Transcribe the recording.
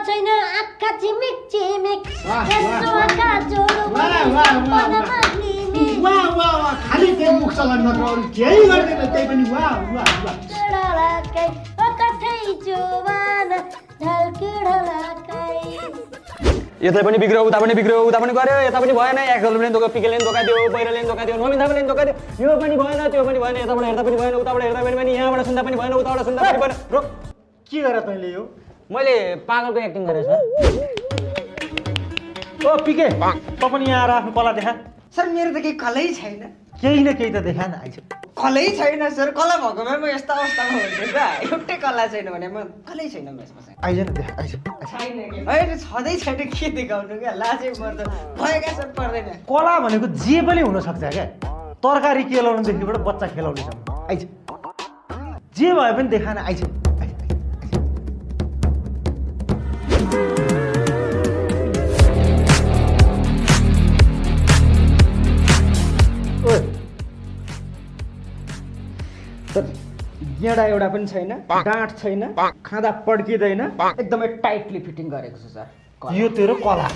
छैन आँखा झिमिक झिमिक वाह, यसो वाह, आँखा जोडो पनमा लिमिक वाह वाह वाह खाली त्यही मुख चलान मात्र अरू केही गर्दैन त्यही पनि वाह वाह वाह ढलाकै ओ कठै जुवान झल्की ढलाकै यतै पनि बिग्रियो उता पनि गऱ्यो यता पनि भएन एक्सलले धोका पिकेले धोका दियो पहिरोले धोका दियो नमिन थापाले धोका दियो यो पनि भएन त्यो पनि भएन यताबाट हेर्दा पनि भएन उताबाट हेर्दा पनि भएन यहाँबाट सुन्दा पनि भएन उताबाट सुन्दा पनि भएन रोक के गर तैँले यो मैले पागलको एक्टिङ गरेँ सर ओ पिके त पनि यहाँ आएर आफ्नो कला देखा सर मेरो त केही कलै छैन केही न केही त देखा न आइज कलै छैन सर कला भएकोमा म यस्तो अवस्थामा हुन्थेँ त एउटै कला छैन भने म कलै छैन म यसमा चाहिँ आइज न देखा आइज छैन कि होइन छँदै छैन के देखाउनु क्या लाजै पर्छ भएका सर पर्दैन कला भनेको जे पनि हुनसक्छ क्या तरकारी केलाउनुदेखिबाट बच्चा खेलाउनेसम्म आइज जे भए पनि देखा न आइज गेडा एउटा पनि छैन गाँठ छैन खाँदा पड्किँदैन एकदमै टाइटली फिटिङ गरेको छु सर यो तेरो कला